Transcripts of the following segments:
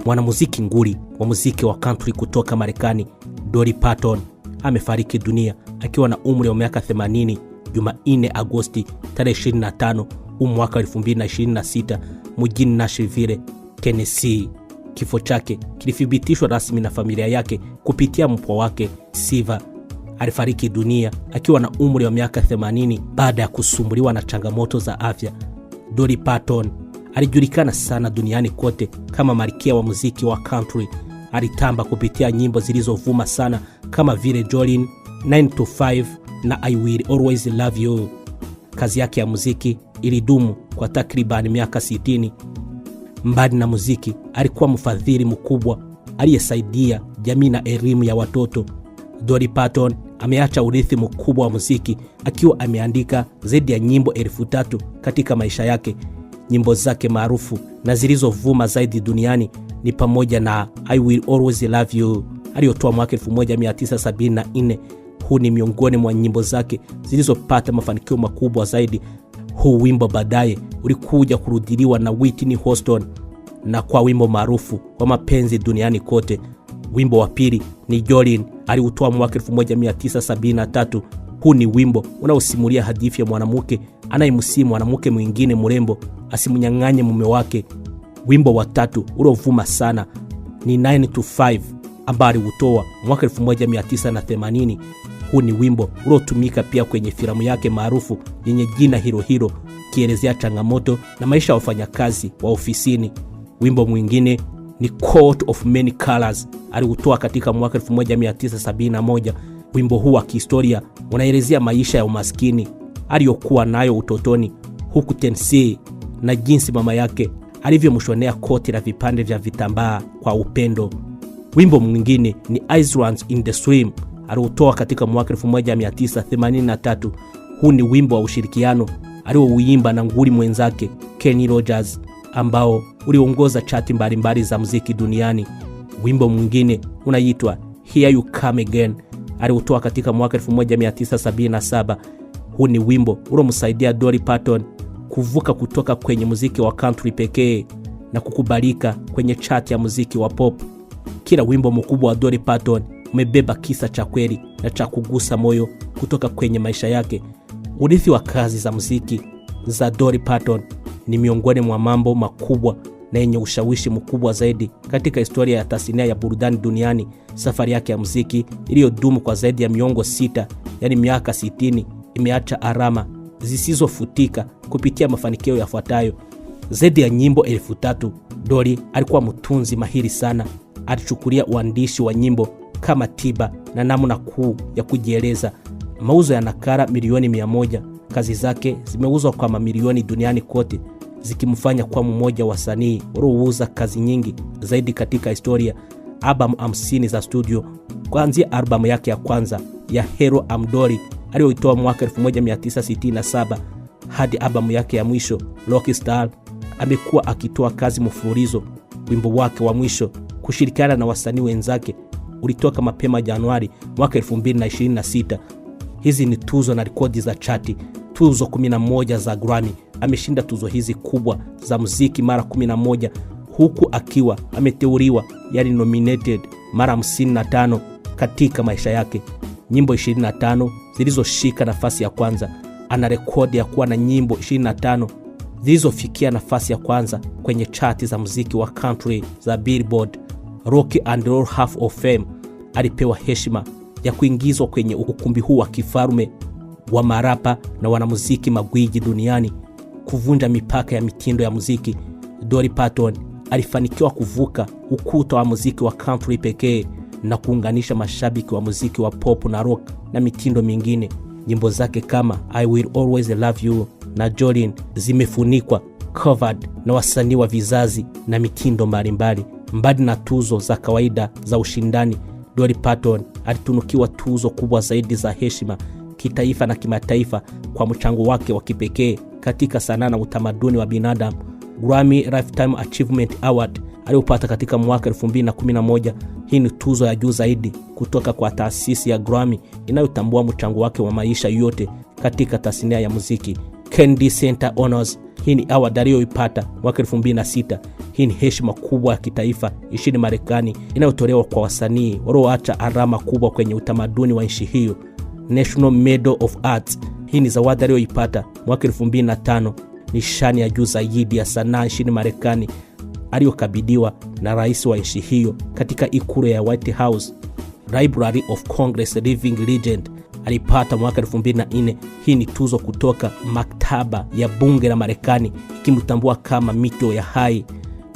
Mwanamuziki nguli wa muziki wa country kutoka Marekani, Dolly Parton amefariki dunia akiwa na umri wa miaka 80 Jumanne Agosti tarehe 25 mwaka 2026 mjini Nashville, Tennessee. Kifo chake kilithibitishwa rasmi na familia yake kupitia mpwa wake Siva. Alifariki dunia akiwa na umri wa miaka 80 baada ya kusumbuliwa na changamoto za afya. Dolly Parton alijulikana sana duniani kote kama malkia wa muziki wa country. Alitamba kupitia nyimbo zilizovuma sana kama vile Jolene, 9 to 5 na I Will Always Love You. Kazi yake ya muziki ilidumu kwa takriban miaka 60. Mbali na muziki, alikuwa mfadhili mkubwa aliyesaidia jamii na elimu ya watoto. Dolly Parton ameacha urithi mkubwa wa muziki akiwa ameandika zaidi ya nyimbo 3,000 katika maisha yake. Nyimbo zake maarufu na zilizovuma zaidi duniani ni pamoja na I Will Always Love You aliyotoa mwaka 1974. Huu ni miongoni mwa nyimbo zake zilizopata mafanikio makubwa zaidi. Huu wimbo baadaye ulikuja kurudiliwa na Whitney Houston na kwa wimbo maarufu wa mapenzi duniani kote. Wimbo wa pili ni Jolene, aliutoa mwaka 1973. Huu ni wimbo unaosimulia hadithi ya mwanamke anayemsihi mwanamke mwingine mrembo asimnyang'anye mume wake. Wimbo wa tatu uliovuma sana ni 9 to 5 ambao aliutoa mwaka 1980. Huu ni wimbo uliotumika pia kwenye filamu yake maarufu yenye jina hilo hilo, kielezea changamoto na maisha ya wafanyakazi wa ofisini. Wimbo mwingine ni Coat of Many Colors aliutoa katika mwaka 1971. Wimbo huu wa kihistoria unaelezea maisha ya umaskini aliyokuwa nayo utotoni huku Tennessee na jinsi mama yake alivyomshonea koti la vipande vya vitambaa kwa upendo. Wimbo mwingine ni Islands in the Stream aliutoa katika mwaka 1983. Huu ni wimbo wa ushirikiano aliouimba na nguli mwenzake Kenny Rogers ambao uliongoza chati mbalimbali za muziki duniani. Wimbo mwingine unaitwa Here You Come Again aliutoa katika mwaka 1977. Huu ni wimbo uliomsaidia Dolly Parton kuvuka kutoka kwenye muziki wa country pekee na kukubalika kwenye chati ya muziki wa pop. Kila wimbo mkubwa wa Dolly Parton umebeba kisa cha kweli na cha kugusa moyo kutoka kwenye maisha yake. Urithi wa kazi za muziki za Dolly Parton ni miongoni mwa mambo makubwa na yenye ushawishi mkubwa zaidi katika historia ya tasnia ya burudani duniani. Safari yake ya muziki iliyodumu kwa zaidi ya miongo sita, yani miaka 60, imeacha alama zisizofutika kupitia mafanikio yafuatayo: zaidi ya nyimbo 3,000. Dolly alikuwa mtunzi mahiri sana. Alichukulia uandishi wa nyimbo kama tiba na namna kuu ya kujieleza. Mauzo ya nakala milioni 100. Kazi zake zimeuzwa kwa mamilioni duniani kote, zikimfanya kuwa mmoja wa wasanii waliouza kazi nyingi zaidi katika historia. Albamu 50 za studio, kuanzia albamu yake ya kwanza ya Hello I'm Dolly aliyoitoa mwaka 1967 hadi albamu yake ya mwisho Rockstar, amekuwa akitoa kazi mfululizo. Wimbo wake wa mwisho kushirikiana na wasanii wenzake ulitoka mapema Januari mwaka 2026. Hizi ni tuzo na rekodi za chati. Tuzo 11 za Grammy. Ameshinda tuzo hizi kubwa za muziki mara 11 huku akiwa ameteuliwa, yani nominated, mara 55 katika maisha yake. Nyimbo 25 zilizoshika nafasi ya kwanza. Ana rekodi ya kuwa na nyimbo 25 zilizofikia nafasi ya kwanza kwenye chati za muziki wa country za Billboard. Rock and Roll Hall of Fame. Alipewa heshima ya kuingizwa kwenye ukumbi huu wa kifalme wa marapa na wanamuziki magwiji duniani. Kuvunja mipaka ya mitindo ya muziki, Dolly Parton alifanikiwa kuvuka ukuta wa muziki wa country pekee na kuunganisha mashabiki wa muziki wa pop na rock na mitindo mingine. Nyimbo zake kama I Will Always Love You na Jolene zimefunikwa, covered, na wasanii wa vizazi na mitindo mbalimbali. Mbali na tuzo za kawaida za ushindani, Dolly Parton alitunukiwa tuzo kubwa zaidi za heshima kitaifa na kimataifa kwa mchango wake wa kipekee katika sanaa na utamaduni wa binadamu. Grammy Lifetime Achievement Award aliyopata katika mwaka 2011. Hii ni tuzo ya juu zaidi kutoka kwa taasisi ya Grammy inayotambua mchango wake wa maisha yote katika tasnia ya muziki. Kennedy Center Honors Hii ni award aliyoipata mwaka 2006. Hii ni heshima kubwa ya kitaifa nchini Marekani inayotolewa kwa wasanii walioacha alama kubwa kwenye utamaduni wa nchi hiyo. National Medal of Arts. Hii ni zawadi aliyoipata mwaka 2005, nishani ya juu zaidi ya sanaa nchini Marekani aliyokabidhiwa na rais wa nchi hiyo katika ikulu ya White House. Library of Congress Living Legend alipata mwaka 2004. Hii ni tuzo kutoka maktaba ya bunge la Marekani ikimtambua kama mito ya hai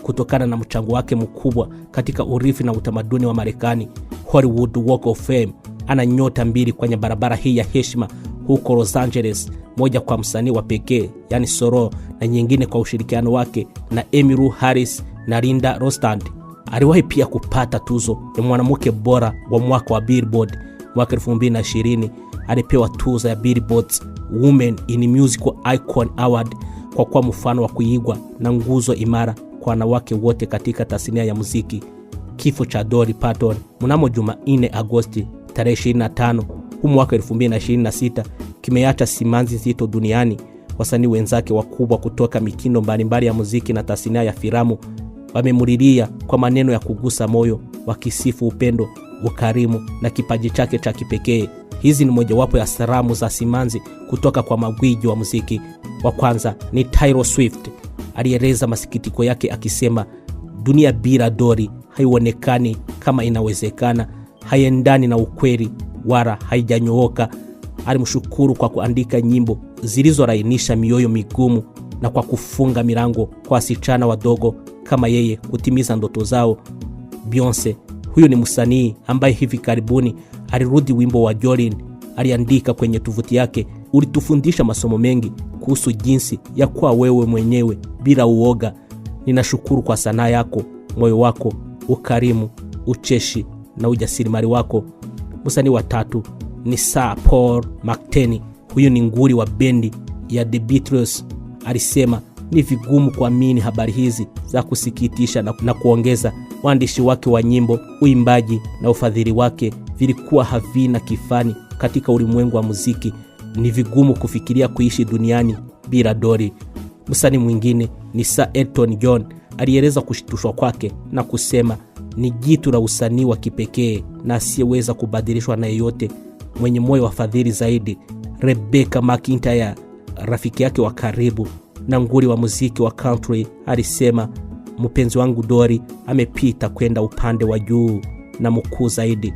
kutokana na mchango wake mkubwa katika urithi na utamaduni wa Marekani. Hollywood Walk of Fame, ana nyota mbili kwenye barabara hii ya heshima huko Los Angeles, moja kwa msanii wa pekee yani solo, na nyingine kwa ushirikiano wake na Emmylou Harris na Linda Ronstadt. Aliwahi pia kupata tuzo ya mwanamke bora wa mwaka wa Billboard mwaka 2020. Alipewa tuzo ya Billboard's Women in Musical Icon Award kwa kuwa mfano wa kuigwa na nguzo imara kwa wanawake wote katika tasnia ya muziki. Kifo cha Dolly Parton mnamo Jumanne Agosti tarehe 25 huu mwaka 2026 kimeacha simanzi nzito duniani. Wasanii wenzake wakubwa kutoka mitindo mbalimbali ya muziki na tasnia ya filamu wamemulilia kwa maneno ya kugusa moyo, wakisifu upendo, ukarimu na kipaji chake cha kipekee. Hizi ni mojawapo ya salamu za simanzi kutoka kwa magwiji wa muziki. Wa kwanza ni Taylor Swift, alieleza masikitiko yake akisema, dunia bila Dolly haionekani kama inawezekana, haiendani na ukweli wala haijanyooka. Alimshukuru kwa kuandika nyimbo zilizolainisha mioyo migumu na kwa kufunga milango kwa wasichana wadogo kama yeye kutimiza ndoto zao. Beyonce, huyu ni msanii ambaye hivi karibuni alirudi wimbo wa Jolene, aliandika kwenye tovuti yake, ulitufundisha masomo mengi kuhusu jinsi ya kuwa wewe mwenyewe bila uoga. Ninashukuru kwa sanaa yako, moyo wako, ukarimu, ucheshi na ujasiriamali wako. Msanii wa tatu ni Sir Paul McCartney. Huyu ni nguli wa bendi ya The Beatles. Alisema ni vigumu kuamini habari hizi za kusikitisha na kuongeza, waandishi wake wa nyimbo, uimbaji na ufadhili wake vilikuwa havina kifani katika ulimwengu wa muziki. Ni vigumu kufikiria kuishi duniani bila Dolly. Msanii mwingine ni Sir Elton John, alieleza kushtushwa kwake na kusema ni jitu la usanii wa kipekee na asiyeweza kubadilishwa na yeyote, mwenye moyo wa fadhili zaidi. Rebecca McIntyre, rafiki yake wa karibu na nguli wa muziki wa country, alisema mpenzi wangu Dolly amepita kwenda upande wa juu na mkuu zaidi.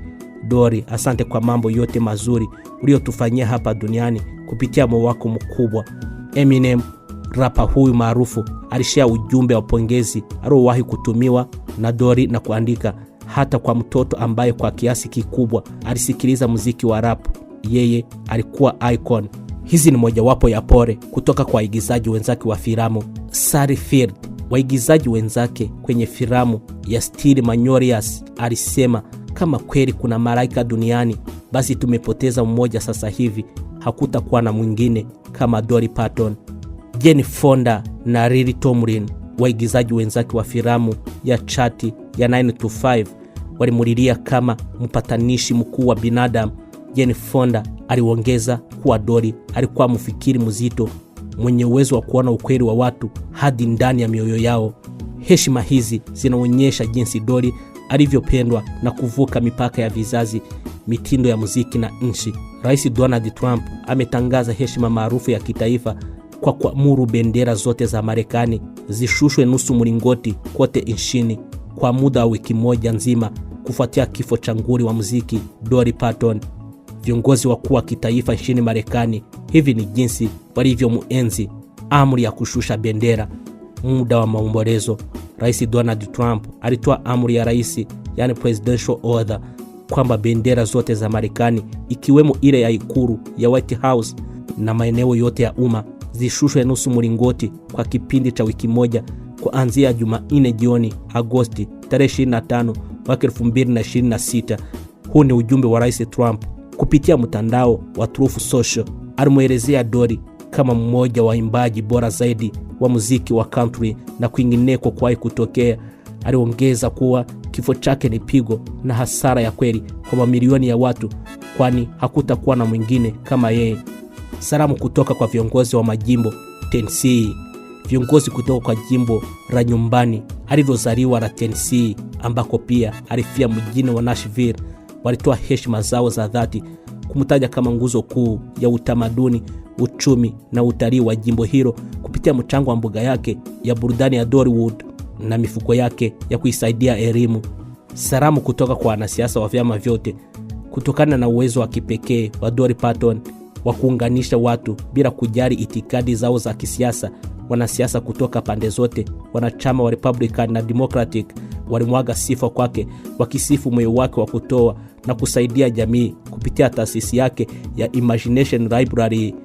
Dolly, asante kwa mambo yote mazuri uliyotufanyia hapa duniani kupitia moyo wako mkubwa. Eminem, rapa huyu maarufu, alishare ujumbe wa pongezi aliowahi kutumiwa na Dolly na kuandika, hata kwa mtoto ambaye kwa kiasi kikubwa alisikiliza muziki wa rap, yeye alikuwa icon. Hizi ni mojawapo ya pole kutoka kwa waigizaji wenzake wa filamu. Sally Field, waigizaji wenzake kwenye filamu ya Steel Magnolias, alisema kama kweli kuna malaika duniani, basi tumepoteza mmoja sasa hivi, hakutakuwa na mwingine kama Dolly Parton. Jane Fonda na Lily Tomlin, waigizaji wenzake wa filamu ya chati ya 9 to 5, walimulilia kama mpatanishi mkuu wa binadamu. Jane Fonda aliongeza kuwa Dolly alikuwa mfikiri mzito mwenye uwezo wa kuona ukweli wa watu hadi ndani ya mioyo yao. Heshima hizi zinaonyesha jinsi Dolly alivyopendwa na kuvuka mipaka ya vizazi, mitindo ya muziki na nchi. Rais Donald Trump ametangaza heshima maarufu ya kitaifa kwa kuamuru bendera zote za Marekani zishushwe nusu mlingoti kote nchini kwa muda wa wiki moja nzima kufuatia kifo cha nguli wa muziki Dolly Parton. Viongozi wakuu wa kitaifa nchini Marekani, hivi ni jinsi walivyomuenzi. Amri ya kushusha bendera muda wa maombolezo. Rais Donald Trump alitoa amri ya rais, yani presidential order, kwamba bendera zote za Marekani ikiwemo ile ya ikulu ya White House na maeneo yote ya umma zishushwe nusu mlingoti kwa kipindi cha wiki moja kuanzia Jumanne jioni Agosti tarehe 25 mwaka 2026. Huu ni ujumbe wa Rais Trump kupitia mtandao wa Truth Social. Alimuelezea Dolly kama mmoja wa waimbaji bora zaidi wa muziki wa country na kwingineko kuwahi kutokea. Aliongeza kuwa kifo chake ni pigo na hasara ya kweli kwa mamilioni ya watu, kwani hakutakuwa na mwingine kama yeye. Salamu kutoka kwa viongozi wa majimbo Tennessee, Viongozi kutoka kwa jimbo la nyumbani alivyozaliwa la Tennessee, ambako pia alifia mjini wa Nashville, walitoa heshima zao za dhati kumtaja kama nguzo kuu ya utamaduni, uchumi na utalii wa jimbo hilo kupitia mchango wa mbuga yake ya burudani ya Dollywood na mifuko yake ya kuisaidia elimu. Salamu kutoka kwa wanasiasa wa vyama vyote kutokana na uwezo wa kipekee wa Dolly Parton wa kuunganisha watu bila kujali itikadi zao za kisiasa. Wanasiasa kutoka pande zote, wanachama wa Republican na Democratic, walimwaga sifa kwake, wakisifu moyo wake wa kutoa na kusaidia jamii kupitia taasisi yake ya Imagination Library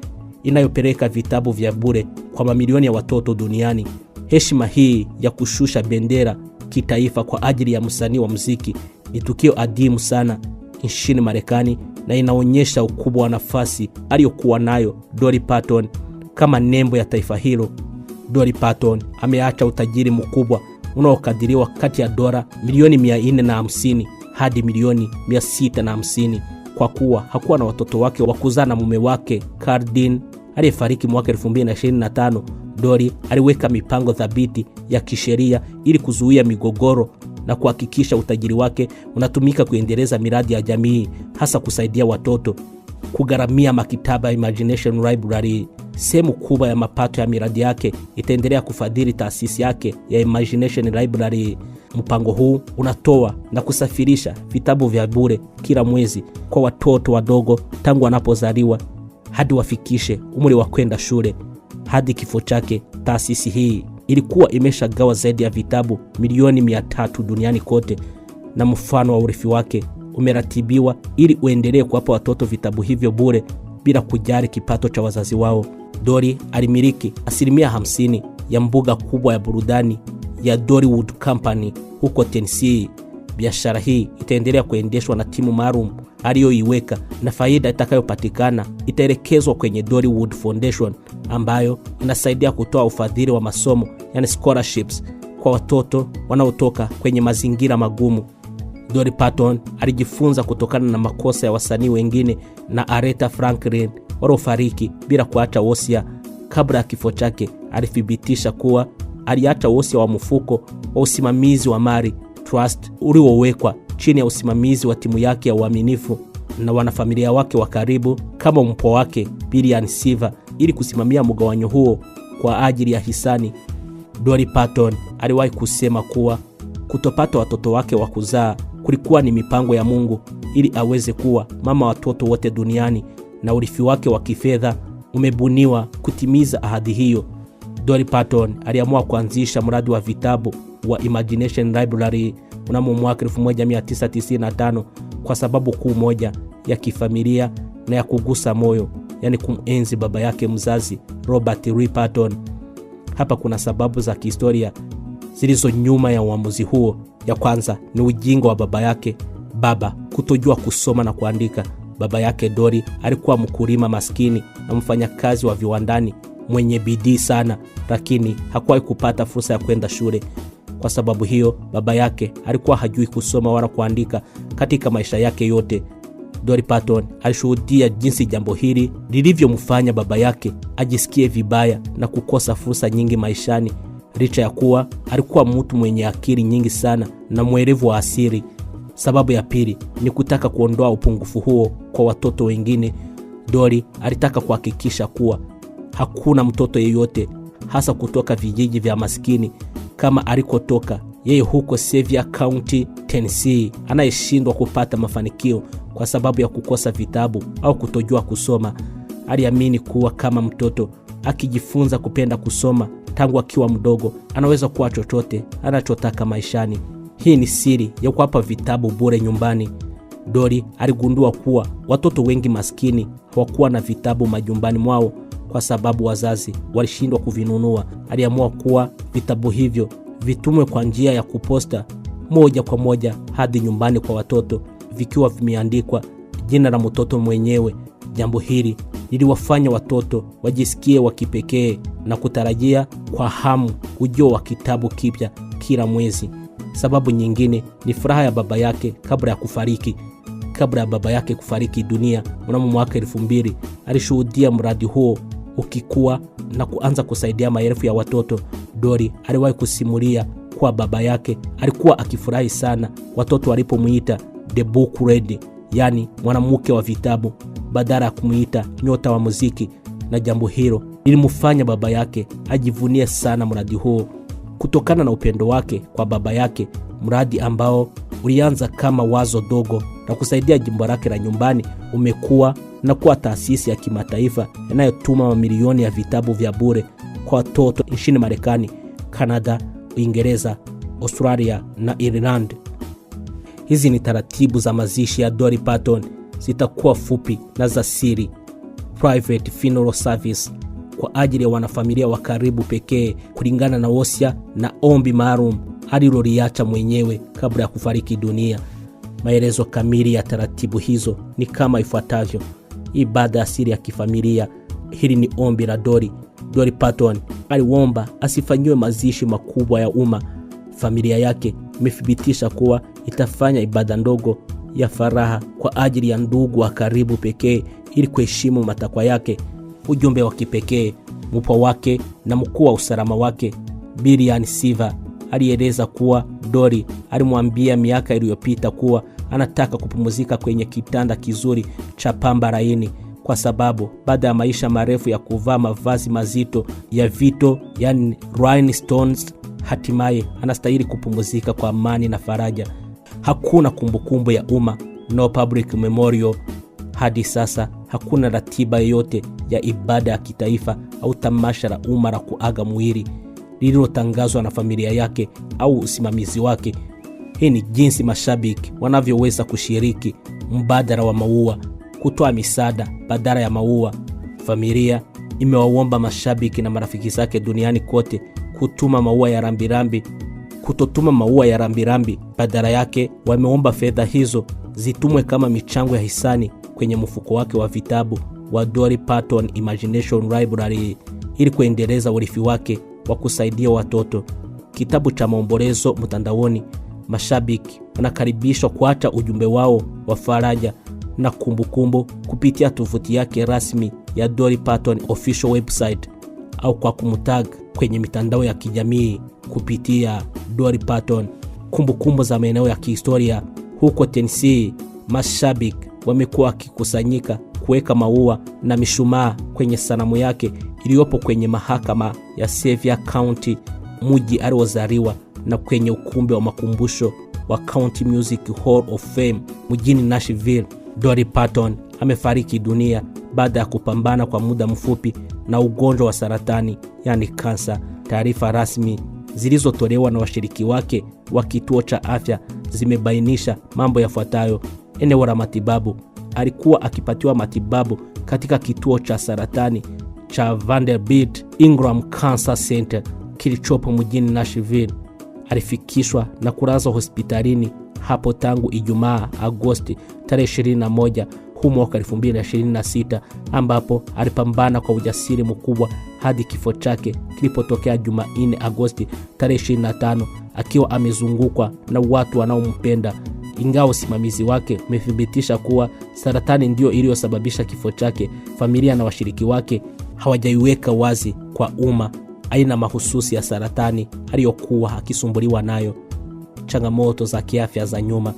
inayopeleka vitabu vya bure kwa mamilioni ya watoto duniani. Heshima hii ya kushusha bendera kitaifa kwa ajili ya msanii wa muziki ni tukio adimu sana nchini Marekani na inaonyesha ukubwa wa nafasi aliyokuwa nayo Dolly Parton kama nembo ya taifa hilo. Dolly Parton ameacha utajiri mkubwa unaokadiriwa kati ya dola milioni 450 hadi milioni 650, kwa kuwa hakuwa na watoto wake wa kuzaa na mume wake Cardin aliyefariki mwaka 2025. Dolly aliweka mipango thabiti ya kisheria ili kuzuia migogoro na kuhakikisha utajiri wake unatumika kuendeleza miradi ya jamii, hasa kusaidia watoto, kugharamia maktaba ya Imagination Library. Sehemu kubwa ya mapato ya miradi yake itaendelea kufadhili taasisi yake ya Imagination Library. Mpango huu unatoa na kusafirisha vitabu vya bure kila mwezi kwa watoto wadogo tangu wanapozaliwa hadi wafikishe umri wa kwenda shule. Hadi kifo chake, taasisi hii ilikuwa imeshagawa zaidi ya vitabu milioni 300 duniani kote, na mfano wa urithi wake umeratibiwa ili uendelee kuwapa watoto vitabu hivyo bure bila kujali kipato cha wazazi wao. Dolly alimiliki 50% ya mbuga kubwa ya burudani ya Dollywood Company huko Tennessee. Biashara hii itaendelea kuendeshwa na timu maalum aliyoiweka, na faida itakayopatikana itaelekezwa kwenye Dollywood Foundation ambayo inasaidia kutoa ufadhili wa masomo, yani scholarships, kwa watoto wanaotoka kwenye mazingira magumu. Dolly Parton alijifunza kutokana na makosa ya wasanii wengine na Aretha Franklin waliofariki bila kuacha wosia. Kabla ya kifo chake, alithibitisha kuwa aliacha wosia wa mfuko wa usimamizi wa mali trust uliowekwa chini ya usimamizi wa timu yake ya uaminifu na wanafamilia wake wa karibu kama mpwa wake Billian Silver ili kusimamia mgawanyo huo kwa ajili ya hisani. Dolly Parton aliwahi kusema kuwa kutopata watoto wake wa kuzaa kulikuwa ni mipango ya Mungu ili aweze kuwa mama watoto wote duniani, na urithi wake wa kifedha umebuniwa kutimiza ahadi hiyo. Dolly Parton aliamua kuanzisha mradi wa vitabu wa Imagination Library mnamo mwaka 1995 kwa sababu kuu moja ya kifamilia na ya kugusa moyo, yani kumenzi baba yake mzazi Robert Lee Parton. Hapa kuna sababu za kihistoria zilizo nyuma ya uamuzi huo. Ya kwanza ni ujinga wa baba yake, baba kutojua kusoma na kuandika. Baba yake Dolly alikuwa mkulima maskini na mfanyakazi wa viwandani mwenye bidii sana, lakini hakuwahi kupata fursa ya kwenda shule. Kwa sababu hiyo, baba yake alikuwa hajui kusoma wala kuandika katika maisha yake yote. Dolly Parton alishuhudia jinsi jambo hili lilivyomfanya baba yake ajisikie vibaya na kukosa fursa nyingi maishani, licha ya kuwa alikuwa mtu mwenye akili nyingi sana na mwerevu wa asili. Sababu ya pili ni kutaka kuondoa upungufu huo kwa watoto wengine. Dolly alitaka kuhakikisha kuwa hakuna mtoto yeyote, hasa kutoka vijiji vya maskini kama alikotoka yeye huko Sevier County, Tennessee, anayeshindwa kupata mafanikio kwa sababu ya kukosa vitabu au kutojua kusoma. Aliamini kuwa kama mtoto akijifunza kupenda kusoma tangu akiwa mdogo, anaweza kuwa chochote anachotaka maishani. Hii ni siri ya kuwapa vitabu bure nyumbani. Dolly aligundua kuwa watoto wengi maskini hawakuwa na vitabu majumbani mwao kwa sababu wazazi walishindwa kuvinunua. Aliamua kuwa vitabu hivyo vitumwe kwa njia ya kuposta moja kwa moja hadi nyumbani kwa watoto, vikiwa vimeandikwa jina la mtoto mwenyewe. Jambo hili liliwafanya watoto wajisikie wa kipekee na kutarajia kwa hamu ujio wa kitabu kipya kila mwezi. Sababu nyingine ni furaha ya baba yake kabla ya kufariki. Kabla ya baba yake kufariki dunia mnamo mwaka 2000, alishuhudia mradi huo ukikua na kuanza kusaidia maelfu ya watoto. Dolly aliwahi kusimulia kuwa baba yake alikuwa akifurahi sana watoto walipomuita The Book Lady, yani mwanamke wa vitabu, badala ya kumuita nyota wa muziki, na jambo hilo lilimfanya baba yake ajivunie sana mradi huo. Kutokana na upendo wake kwa baba yake, mradi ambao ulianza kama wazo dogo na kusaidia jimbo lake la nyumbani umekuwa na kuwa taasisi ya kimataifa inayotuma mamilioni ya vitabu vya bure kwa watoto nchini Marekani, Kanada, Uingereza, Australia na Ireland. Hizi ni taratibu za mazishi ya Dolly Parton, zitakuwa fupi na za siri, private funeral service, kwa ajili ya wanafamilia wa karibu pekee, kulingana na wosia na ombi maalum aliloliacha mwenyewe kabla ya kufariki dunia. Maelezo kamili ya taratibu hizo ni kama ifuatavyo. Ibada ya siri ya kifamilia. Hili ni ombi la Dolly. Dolly Parton aliomba asifanyiwe mazishi makubwa ya umma. Familia yake imethibitisha kuwa itafanya ibada ndogo ya faraha kwa ajili ya ndugu wa karibu pekee ili kuheshimu matakwa yake. Ujumbe wa kipekee, mpwa wake na mkuu wa usalama wake Brian Siva alieleza kuwa Dolly alimwambia miaka iliyopita kuwa anataka kupumzika kwenye kitanda kizuri cha pamba laini, kwa sababu baada ya maisha marefu ya kuvaa mavazi mazito ya vito, yani rhinestones, hatimaye anastahili kupumzika kwa amani na faraja. Hakuna kumbukumbu ya umma, no public memorial. Hadi sasa hakuna ratiba yoyote ya ibada ya kitaifa au tamasha la umma la kuaga mwili lililotangazwa na familia yake au usimamizi wake. Hii ni jinsi mashabiki wanavyoweza kushiriki mbadala wa maua, kutoa misaada badala ya maua. Familia imewaomba mashabiki na marafiki zake duniani kote kutuma maua ya rambirambi, kutotuma maua ya rambirambi. Badala yake wameomba fedha hizo zitumwe kama michango ya hisani kwenye mfuko wake wa vitabu wa Dolly Parton Imagination Library ili kuendeleza urithi wake wa kusaidia watoto. Kitabu cha maombolezo mtandaoni. Mashabiki wanakaribishwa kuacha ujumbe wao wa faraja na kumbukumbu kupitia tovuti yake rasmi ya Dolly Parton official website au kwa kumtag kwenye mitandao ya kijamii kupitia Dolly Parton. Kumbukumbu za maeneo ya kihistoria huko Tennessee, mashabiki wamekuwa wakikusanyika kuweka maua na mishumaa kwenye sanamu yake iliyopo kwenye mahakama ya Sevier County, mji aliozaliwa, na kwenye ukumbi wa makumbusho wa County Music Hall of Fame mjini Nashville. Dolly Parton amefariki dunia baada ya kupambana kwa muda mfupi na ugonjwa wa saratani, yani kansa. Taarifa rasmi zilizotolewa na washiriki wake wa kituo cha afya zimebainisha mambo yafuatayo. Eneo la matibabu: alikuwa akipatiwa matibabu katika kituo cha saratani cha Vanderbilt Ingram Cancer Center kilichopo mjini Nashville. Alifikishwa na kulazwa hospitalini hapo tangu Ijumaa Agosti tarehe 21 huu mwaka 2026, ambapo alipambana kwa ujasiri mkubwa hadi kifo chake kilipotokea Jumanne Agosti tarehe 25 akiwa amezungukwa na watu wanaompenda. Ingawa usimamizi wake umethibitisha kuwa saratani ndiyo iliyosababisha kifo chake, familia na washiriki wake hawajaiweka wazi kwa umma aina mahususi ya saratani aliyokuwa akisumbuliwa nayo. Changamoto za kiafya za nyuma.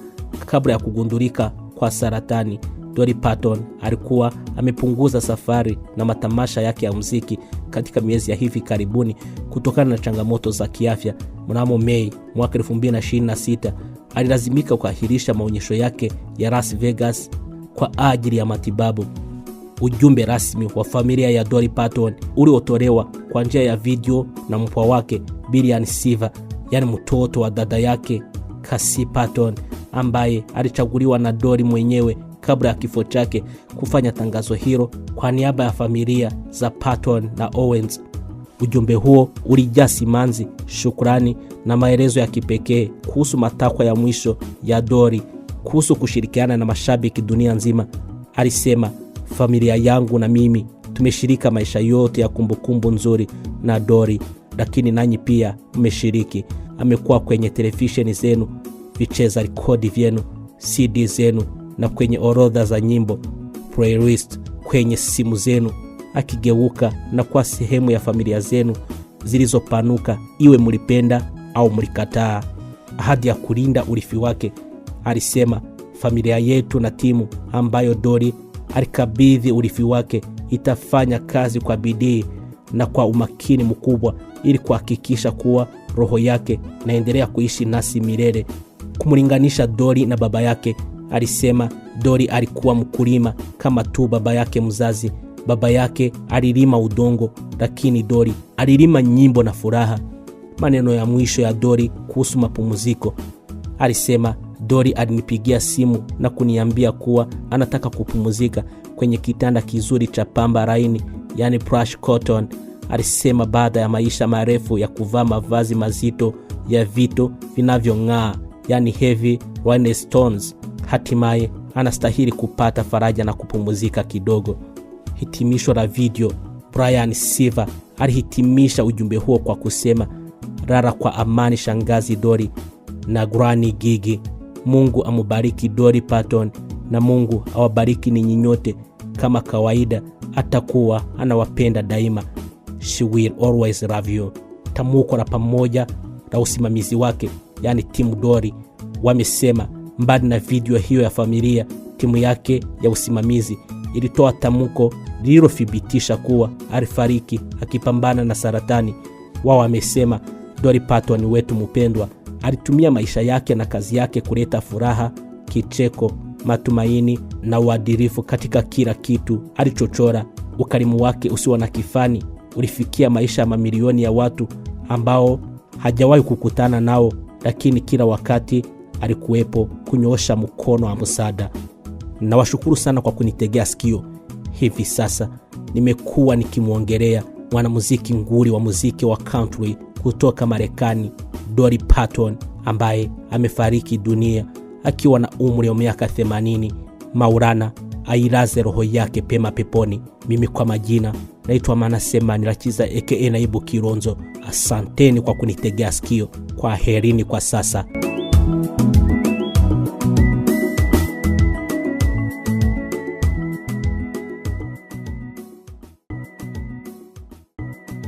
Kabla ya kugundulika kwa saratani, Dolly Parton alikuwa amepunguza safari na matamasha yake ya muziki katika miezi ya hivi karibuni kutokana na changamoto za kiafya. Mnamo Mei mwaka 2026 alilazimika kuahirisha maonyesho yake ya Las Vegas kwa ajili ya matibabu. Ujumbe rasmi wa familia ya Dolly Parton uliotolewa kwa njia ya video na mpwa wake Brian Siva, yani mtoto wa dada yake Cassie Parton, ambaye alichaguliwa na Dolly mwenyewe kabla ya kifo chake kufanya tangazo hilo kwa niaba ya familia za Parton na Owens. Ujumbe huo ulijaa simanzi, shukrani na maelezo ya kipekee kuhusu matakwa ya mwisho ya Dolly kuhusu kushirikiana na mashabiki dunia nzima. Alisema, familia yangu na mimi tumeshirika maisha yote ya kumbukumbu nzuri na Dolly, lakini nanyi pia mmeshiriki. Amekuwa kwenye televisheni zenu, vicheza rekodi vyenu, CD zenu na kwenye orodha za nyimbo playlist kwenye simu zenu. akigeuka na kuwa sehemu ya familia zenu zilizopanuka, iwe mlipenda au mlikataa. Ahadi ya kulinda urithi wake, alisema. Familia yetu na timu ambayo Dolly alikabidhi urithi wake itafanya kazi kwa bidii na kwa umakini mkubwa ili kuhakikisha kuwa roho yake naendelea kuishi nasi milele. Kumlinganisha Dolly na baba yake, alisema Dolly alikuwa mkulima kama tu baba yake mzazi. Baba yake alilima udongo, lakini Dolly alilima nyimbo na furaha. Maneno ya mwisho ya Dolly kuhusu mapumziko, alisema Dolly alinipigia simu na kuniambia kuwa anataka kupumzika kwenye kitanda kizuri cha pamba laini, yani plush cotton. Alisema baada ya maisha marefu ya kuvaa mavazi mazito ya vito vinavyong'aa, yani heavy rhinestones, hatimaye anastahili kupata faraja na kupumzika kidogo. Hitimisho la video, Bryan Siva alihitimisha ujumbe huo kwa kusema, lala kwa amani shangazi Dolly na Granny Gigi. Mungu amubariki Dolly Parton na Mungu awabariki ninyi nyote. Kama kawaida, atakuwa anawapenda daima. She will always love you. Tamuko la pamoja la usimamizi wake, yani timu Dolly, wamesema mbali na video hiyo ya familia, timu yake ya usimamizi ilitoa tamko lililothibitisha kuwa alifariki akipambana na saratani. Wao wamesema Dolly Parton wetu mpendwa alitumia maisha yake na kazi yake kuleta furaha, kicheko, matumaini na uadilifu katika kila kitu alichochora. Ukarimu wake usio na kifani ulifikia maisha ya mamilioni ya watu ambao hajawahi kukutana nao, lakini kila wakati alikuwepo kunyoosha mkono wa msaada. Nawashukuru sana kwa kunitegea sikio. Hivi sasa nimekuwa nikimwongelea mwanamuziki nguli wa muziki wa country kutoka Marekani, Dolly Parton, ambaye amefariki dunia akiwa na umri wa miaka 80. Maulana ailaze roho yake pema peponi. Mimi kwa majina naitwa Manase Manirakiza aka Naibu Kilonzo. Asanteni kwa kunitegea sikio. Kwa herini kwa sasa.